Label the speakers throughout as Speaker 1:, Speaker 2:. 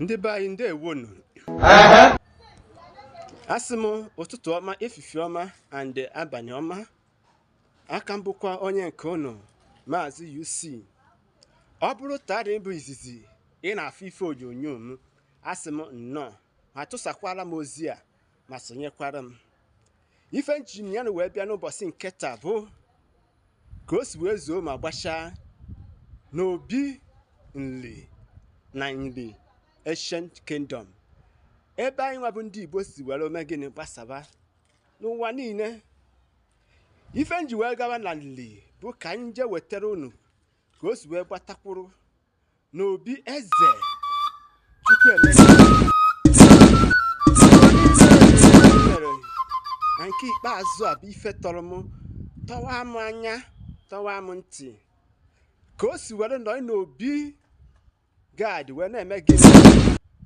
Speaker 1: Ndị be anyị, ndewonu. Asị m ụtụtụ ọma, efifie ọma and abalị ọma. Aka m bụkwa onye nke unu, Maazị UC. Ọ bụrụ taa bụ izizi ị na-afụ ife onyonyo m, asị m nnọọ, ma tụsakwara m ozi a ma sonyekwara m. Ife nji ya wee bịa n'ụbọchị nke taa bụ ka o si wee zoo ma gbachaa n'obi Nri na Nri Ancient Kingdom, ebe anyị nwa bụ ndị Igbo si were ome gịnị gbasaba n'ụwa niile. Ife nji wee gawa na Nri bụ ka anyị jee wetara unu ka o si wee gbatakwuru n'obi Eze Chukwuemeka mere. Na nke ikpeazụ a bụ ife tọrọ m, tọwa m anya, tọwa m ntị, ka o si were nọ n'obi gad wee na-eme gịnị,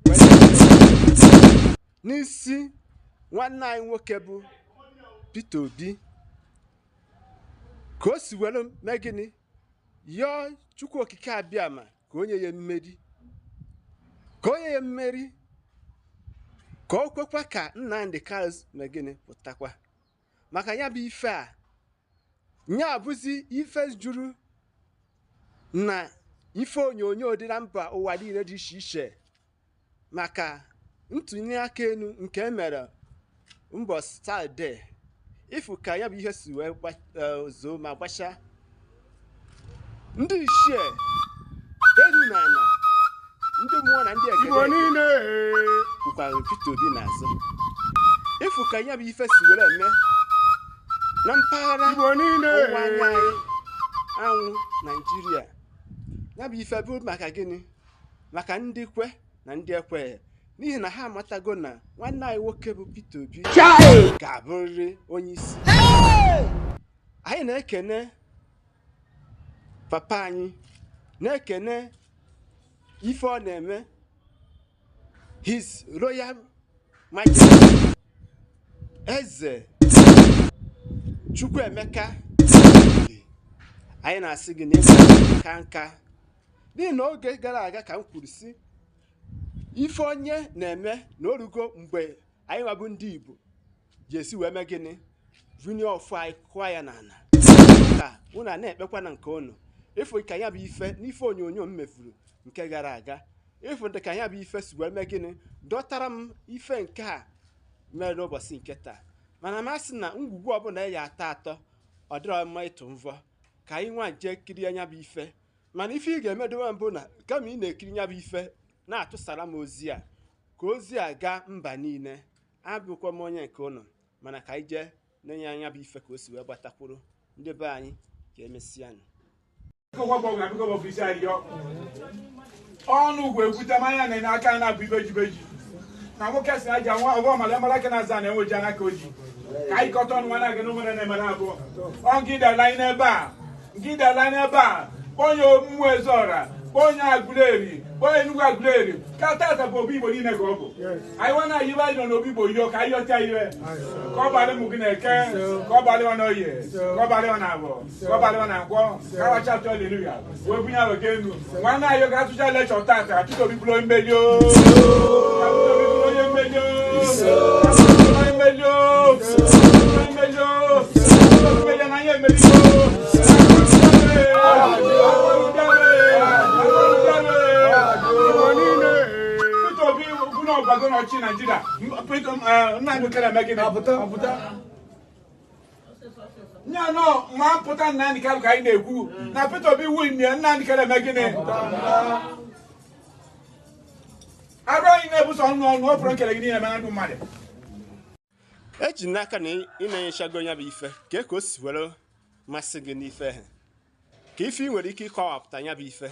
Speaker 1: wee na-eme n'isi nwanne anyị nwoke bụ Peter Obi, ka o si were mee gịnị, yọọ Chukwu Okike Abịama ka o nye ya mmeri, ka o nye ya mmeri, ka o kwekwa ka Nnamdi Kanu mee gịnị, pụtakwa. Maka ya bụ ife a nya abụzi ife juru na ife onyonyo dị na mba ụwa niile dị iche iche maka ntụnye aka elu nke e mere mbọsị Satọde. Ịfụ ka ya bụ ihe si wee zoo ma gbachaa, ndị ichie elu na ala, ndị mmụọ na ndị
Speaker 2: Igbo
Speaker 1: egede
Speaker 2: niile
Speaker 1: kwukwara Peter Obi n'azụ. Ịfụ ka ya bụ ife si were eme na mpaghara
Speaker 2: Igbo niile
Speaker 1: ọwụwa anyanwụ anwụ Naijiria, ya bụ ife bụ maka gịnị? Maka ndị kwe na ndị ekweghị, n'ihi na ha amatago na nwanne anyị nwoke bụ Peter Obi ga-abụrịrị onye isi. Anyị na-ekene papa anyị, na-ekene ife ọ na-eme, His Royal Majesty Eze Chukwuemeka. Anyị na-asị gị na ịka nka, n'ihi na oge gara aga ka m kwuru si ife onye na-eme na orugo mgbe anyị nwabụ ndị Igbo ji esi wee mee gịnị, vunye ọfụ anyị kụọ ya n'ala, ka unu a na-ekpekwa na nke unu. Ịfụ ka ya bụ ife n'ife onyonyo m mefuru nke gara aga, ịfụ dị ka ya bụ ife si wee mee gịnị, dọtara m ife nke a mere n'ụbọchị nke taa. Mana m asị na ngwugwu ọbụla ya atọ atọ, ọ dịrọ mma ịtụ mvọ. Ka anyị nwa jee kirie ya bụ ife. Mana ife ị ga-emedowe mbụ na kama ị na-ekiri ya bụ ife, na-atụsara m ozi a ka ozi a gaa mba niile. Abụkwa m onye nke ụnụ, mana ka anyị jee na-enye anya bụ ife ka o si wee gbatakwuru ndị be anyị. Ka emesịanụ.
Speaker 2: Ọnụ ugwu ekwute mmanya na aka na-abụ ibeji beji na nwoke si aja nwa ọgọ mara mara aka na-aza na enweji aka oji ka anyị kọta ọnụ nwa na-aga n'onwere na-emere abụọ. Ọ ngidala anyị n'ebe a, ngidala anyị n'ebe a, onye mmụọ Ezeọra, onye Aguleri, onye Enugwu Aguleri, ka tata bụ obi Igbo niile ka ọ bụ. Anyị nwa na yibe anyị nọ n'obi Igbo yio ka anyị yọta iwe ka ọ balị mụ gị na eke, ka ọ balị nwa na oye, ka ọ balị nwa na abụọ, ka ọ balị nwa na nkwọ, ka awacha atụ aleluya wee bunye ahụ gị enu. Nwanne anyị ga atụcha lekshọn tata, ka Peter Obi bụrụ onye mmeri o, ka Peter Obi bụrụ onye mmeri o, ka Peter Obi bụrụ onye mmeri o, onye mmeri o, Peter Obi mmeri na anyị emerigo. Peter Obi bụ na ọgbago n'ọchị Naijiria. Nnamdi Kanu eme gịnị? Nya nọ ma pụta Nnamdi Kanu ka anyị na-ekwu na Peter Obi win ya, Nnamdi Kanu eme gịnị? Arụ anyị na-ebuso ọnụ ọnụ ọ fọrọ nkele gị niile na ndụ mmadụ.
Speaker 1: Eji n'aka na ị na-enyechago ya bụ ife ka o si were masị gị n'ife ha, ka ife ị nwere ike ịkọwapụta ya bụ ife.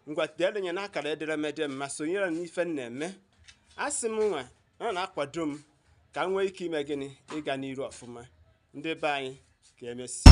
Speaker 1: Ngwa, deere ya n'akara ederemede m ma sonyere m n'ife m na-eme. Asị m nwa na na-akwado m ka m nwee ike ime gịnị, ịga n'iru ọfụma. Ndị be anyị, ka emesịa.